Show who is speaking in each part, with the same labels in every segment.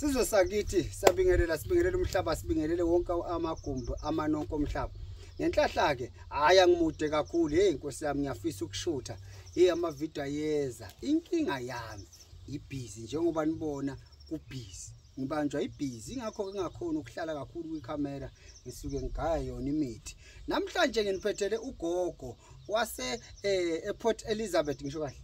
Speaker 1: Sizwe sakithi sabingelela, sibingelele umhlaba, sibingelele wonke amagumbi amanonke omhlaba. Ngenhlahla ke hayi angimude kakhulu, hey Nkosi yami ngiyafisa ukushutha. Hey amavidiyo ayeza. Inkinga yami ibhizi, njengoba nibona kubhizi. Ngibanjwa ibhizi, ingakho ngingakhona ukuhlala kakhulu kwikhamera, ngisuke ngigaya yona imithi. Namhlanje nginiphethele ugogo wase ePort Elizabeth, ngisho kahle?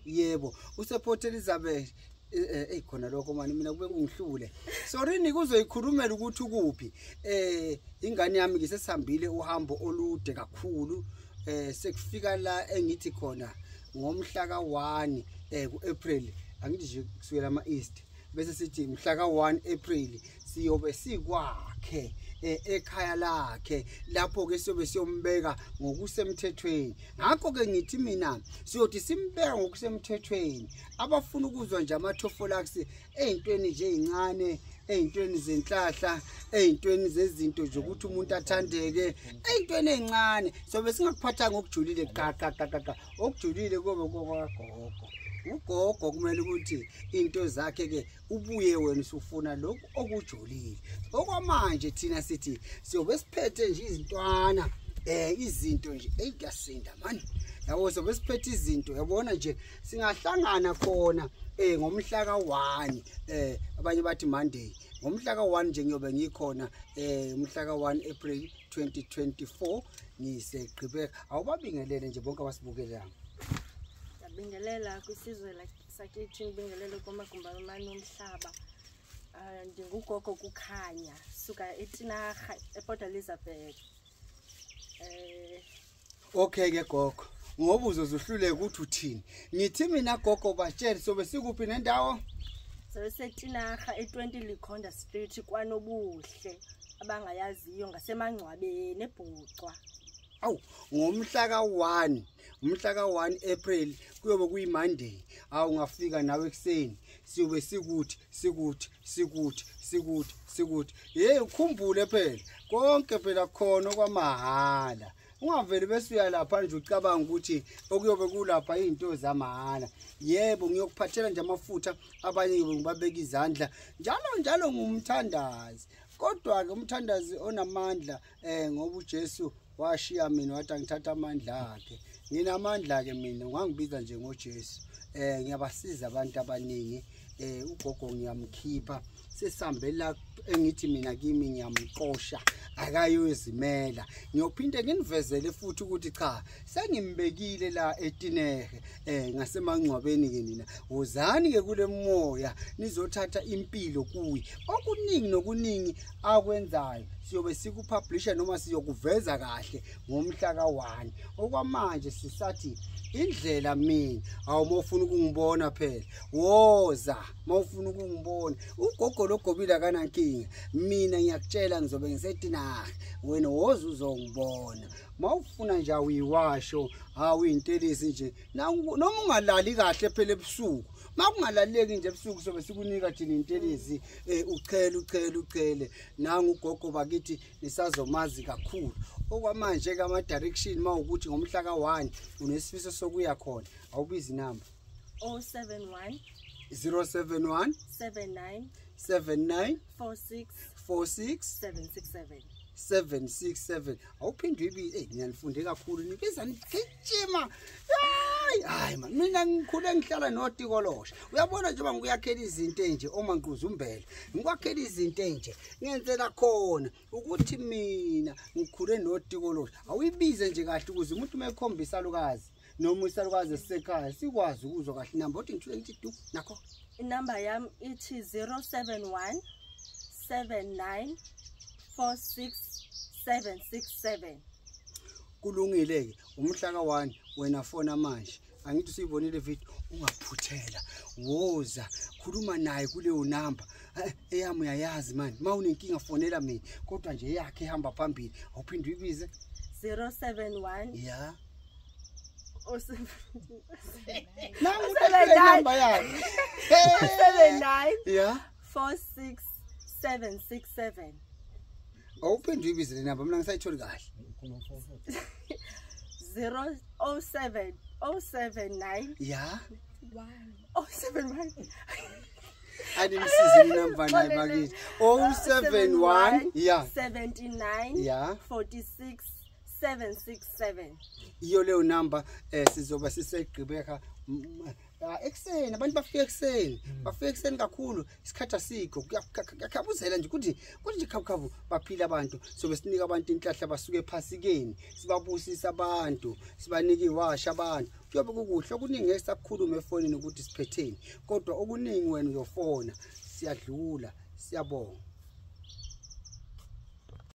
Speaker 1: Yebo, usePort Elizabeth. Ey khona lokho mani mina kube kungihlule. Sorry nikuzoyikhulumela ukuthi ukuphi. Ingane yami ngisesihambile uhambo olude kakhulu. Sekufika la engithi khona ngomhla ka1 kuApril, angithi nje kusukela ama East. Bese sithi mhla ka1 April siyobe sikwakhe ekhaya lakhe, lapho ke siyobe siyombeka ngokusemthethweni. Ngakho ke ngithi mina siyothi simbeka ngokusemthethweni. Abafuna ukuzwa nje amathofolax eyintweni nje ezincane, eyintweni zenhlahla, eyintweni zezinto nje ukuthi umuntu athandeke, eyintweni ezincane, sobe singakuphatha ngokujulile. Qa qa qa qa, okujulile kobe kokwagogo. Ugogo kumele ukuthi into zakhe ke ubuye wena usufuna lokhu okujulile. Okwamanje thina sithi siyobe siphethe nje izintwana, izinto nje eyiyasinda mani. Yabo sobe siphethe izinto, yabona nje singahlangana khona ngomhla ka1, abanye bathi Monday. Ngomhla ka1 nje ngiyobe ngikhona umhla ka1 April 2024 ngisegqibeka. Awubabingelele nje bonke abasibukelayo.
Speaker 2: Ngiyabingelela kwisizwe sakithi, ngibingelele kumagumbi amane omhlaba. Ndingugogo Kukhanya, suka eTinarha ePort Elizabeth.
Speaker 1: Okay ke gogo, ngoba uzozuhluleka ukuthi uthini. Ngithi mina gogo batshele sobe sikuphi nendawo?
Speaker 2: Sobe seTinarha e20 Likhonda Street kwaNobuhle, abangayaziyo ngasemangcwabeni eBhucwa.
Speaker 1: Awu ngomhla ka1, umhla ka1 April kuyobe kuyi Monday. Awu ungafika nawe ekseni, siyobe sikuthi sikuthi sikuthi sikuthi sikuthi. Hey ukhumbule phela konke phela khona kwamahala. Ungaveli bese uyalapha nje ucabanga ukuthi okuyobe kulapha izinto zamahhala. Yebo ngiyokuphathela nje amafutha, abanye ngibabeka izandla njalo njalo ngumthandazi. Kodwa ke umthandazi onamandla ngoba uJesu washiya mina wathi angithatha amandla akhe. Nginamandla ke mina, ungangibiza nje ngoJesu. Ngiyabasiza abantu abaningi. Ugogo ngiyamkhipha sesihambela engithi mina kimi ngiyamxosha akayozimela. Ngiyophinde nginivezele futhi ukuthi cha sengimbekile la eTinehe ngasemangcwabeni ke nina. Wozani ke kule moya nizothatha impilo kuyi. Okuningi nokuningi akwenzayo siyobe sikupublisha noma siyokuveza kahle ngomhla ka1. Okwamanje sisathi indlela mina awumofuna ukungibona phela, woza mawufuna ukungibona. Ugogo logobile akanankinga, mina ngiyakutshela ngizobe ngiseTinarha, wena woza uzongibona. Mawufuna nje awuyiwasho, awuyintelisi nje, noma ungalali kahle phela ebusuku. Makungalaleki nje ebusuku sobe sikunika thina intelisi, uchele uchele uchele. Nangu ugogo bakithi nisazomazi kakhulu. Okwamanje ke ama direction mawukuthi ngomhla ka1 unesifiso sokuya khona, awubizi inamba
Speaker 2: 071
Speaker 1: 071
Speaker 2: 79
Speaker 1: 79
Speaker 2: 46
Speaker 1: 46
Speaker 2: 767
Speaker 1: 767. Awuphinde uyibize. Hey ngiyanifunde kakhulu, nibiza nigijima. Hayi hayi man, mina ngikhule ngihlala notikolosha. Uyabona njengoba ngikuyakhela izinto enje omanquzumbele, ngikwakhela izinto enje ngenzela khona ukuthi mina ngikhule notikolosha. Awuyibize nje kahle ukuze umuntu mekhombisa isalukazi noma isalukazi esisekhaya sikwazi ukuzwa kahle inamba. Uthi ngithule ngithi du nakho.
Speaker 2: Inamba yami ithi 071 79 46 767.
Speaker 1: Kulungile ke umhla ka1 wena fona manje. Angithi usuyibonile video, ungaphuthela, woza khuluma naye kuleyo namba. Eyami uyayazi manje, mawunenkinga fonela mina, kodwa nje yakhe ihamba phambili. Awuphinde uyibize
Speaker 2: 071
Speaker 1: ya
Speaker 2: 07
Speaker 1: nangu inamba yakhe
Speaker 2: 79
Speaker 1: ya
Speaker 2: 46 767.
Speaker 1: Awuphinde uyibize le namba, mina ngisayitholi kahle.
Speaker 2: 0 07 079
Speaker 1: ya
Speaker 2: 071.
Speaker 1: Animsize inamba naye bakithi. 071 yeah
Speaker 2: 79
Speaker 1: Yeah.
Speaker 2: 46 767.
Speaker 1: Iyo leyo number. Sizoba sisegqibeka ekuseni. Abantu bafika ekuseni, bafika ekuseni kakhulu, isikhathi asikho, kuyakhabuzela nje kuthi nje khabukhabu baphila abantu. Sobe sinika abantu inhlahla, basuke ephasikeni, sibabusisa abantu, sibanike iwasha abantu. Kuyobe kukuhle okuningi, ngeke sakukhuluma efonini ukuthi siphetheni, kodwa okuningi wena uyofona. Siyadlula, siyabonga.